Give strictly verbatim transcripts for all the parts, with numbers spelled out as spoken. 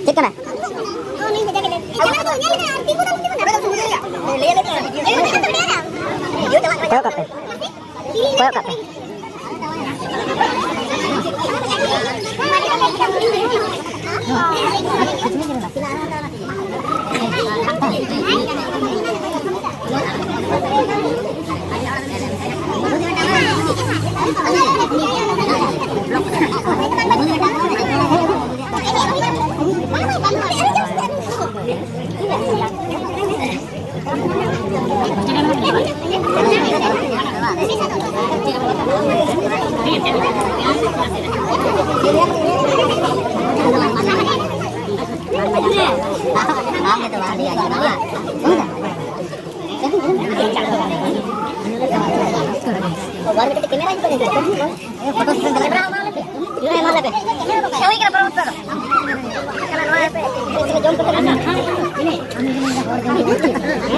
ᱪᱮᱫ ᱠᱟᱱᱟ? ᱠᱚᱭᱚᱜ ᱠᱟᱜ ᱯᱮ᱾ ᱠᱚᱭᱚᱜ ᱠᱟᱜ ᱯᱮ᱾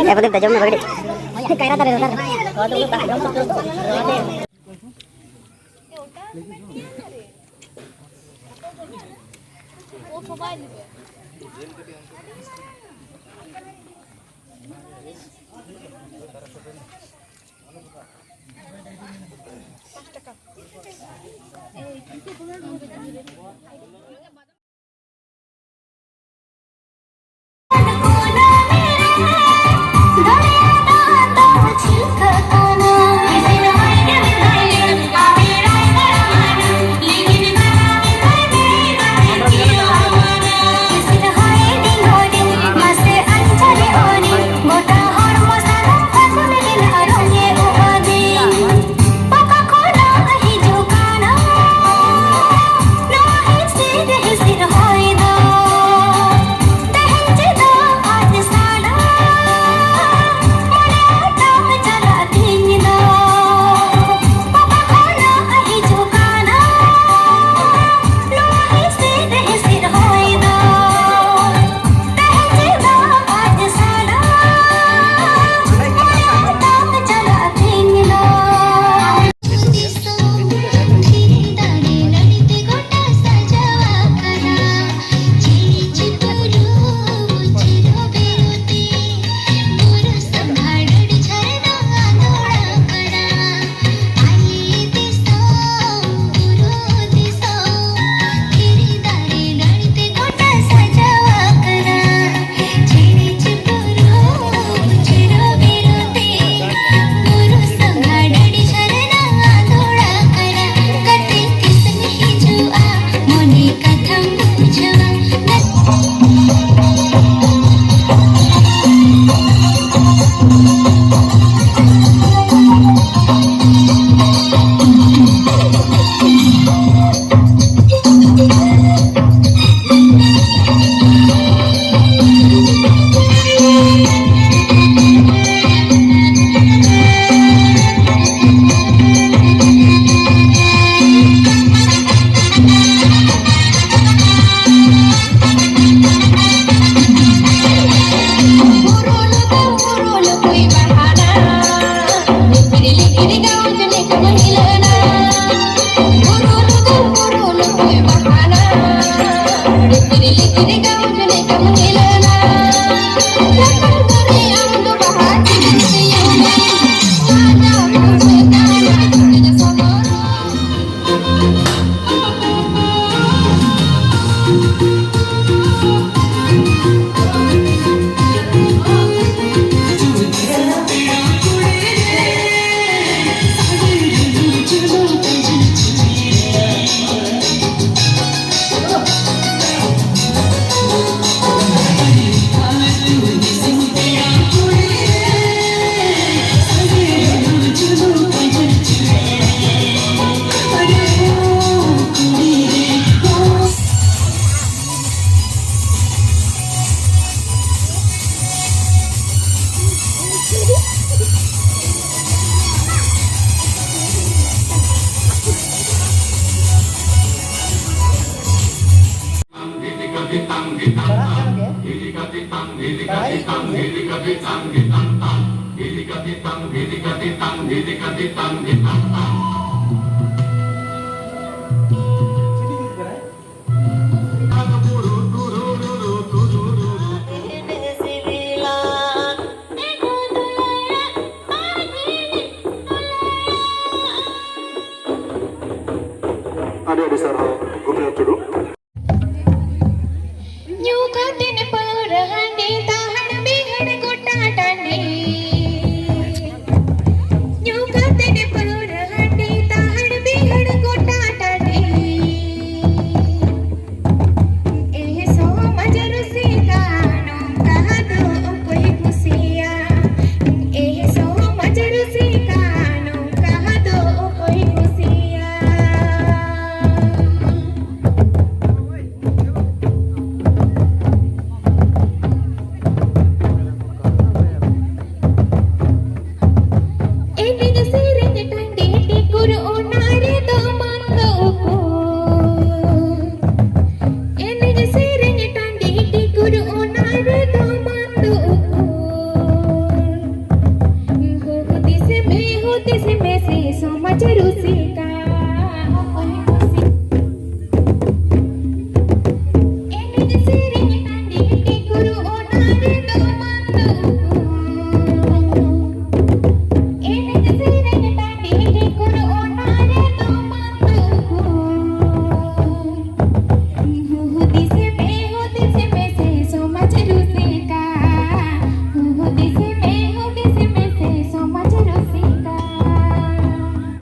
ᱮ ᱯᱨᱚᱫᱤᱯ ᱫᱟ, ᱡᱚᱢ ᱢᱮ ᱵᱷᱟᱜᱮ ᱴᱷᱤᱠ᱾ ᱠᱟᱭᱨᱟ ᱫᱟᱨᱮ ᱨᱮ, ᱫᱟᱨᱮ ᱨᱮ᱾ ᱟᱹᱰᱤ ᱟᱹᱰᱤ ᱥᱟᱨᱦᱟᱣ ᱜᱩᱯᱤᱱᱟᱛᱷ ᱴᱩᱰᱩ᱾ ᱧᱩ ᱠᱟᱛᱮᱱ ᱯᱟᱹᱣᱨᱟᱹ ᱦᱟᱺᱰᱤ ᱛᱟᱦᱟᱲ ᱵᱤᱦᱟᱹᱲ ᱜᱚᱴᱟ ᱴᱟᱺᱰᱤ᱾ ᱧᱩ ᱠᱟᱛᱮᱱ ᱯᱟᱹᱣᱨᱟᱹ ᱦᱟᱺᱰᱤ ᱛᱟᱦᱟᱲ ᱵᱤᱦᱟᱹᱲ ᱜᱚᱴᱟ ᱴᱟᱺᱰᱤ᱾ ᱮ ᱥᱚᱢᱟᱡᱽ ᱨᱩᱥᱤᱠᱟ ᱱᱚᱝᱠᱟ ᱫᱚ ᱚᱠᱚᱭ ᱠᱩᱥᱤᱭᱟ? ᱮ ᱥᱚᱢᱟᱡᱽ ᱨᱩᱥᱤᱠᱟ ᱱᱚᱝᱠᱟ ᱫᱚ ᱚᱠᱚᱭ ᱠᱩᱥᱤᱭᱟ? ᱮᱱᱮᱡ ᱥᱮᱨᱮᱧ ᱴᱟᱺᱰᱤ ᱴᱤᱠᱩᱨ ᱚᱱᱟ ᱨᱮᱫᱚ ᱵᱟᱝ ᱫᱚ ᱩᱠᱩᱨ᱾ ᱮᱱᱮᱡ ᱥᱮᱨᱮᱧ ᱴᱟᱺᱰᱤ ᱴᱤᱠᱩᱨ ᱚᱱᱟ ᱨᱮᱫᱚ ᱵᱟᱝ ᱫᱚ ᱩᱠᱩᱨ᱾ ᱦᱩᱫᱤᱥ ᱢᱮ, ᱦᱩᱫᱤᱥ ᱢᱮ ᱥᱮ ᱥᱚᱢᱟᱡᱽ ᱨᱩᱥᱤ᱾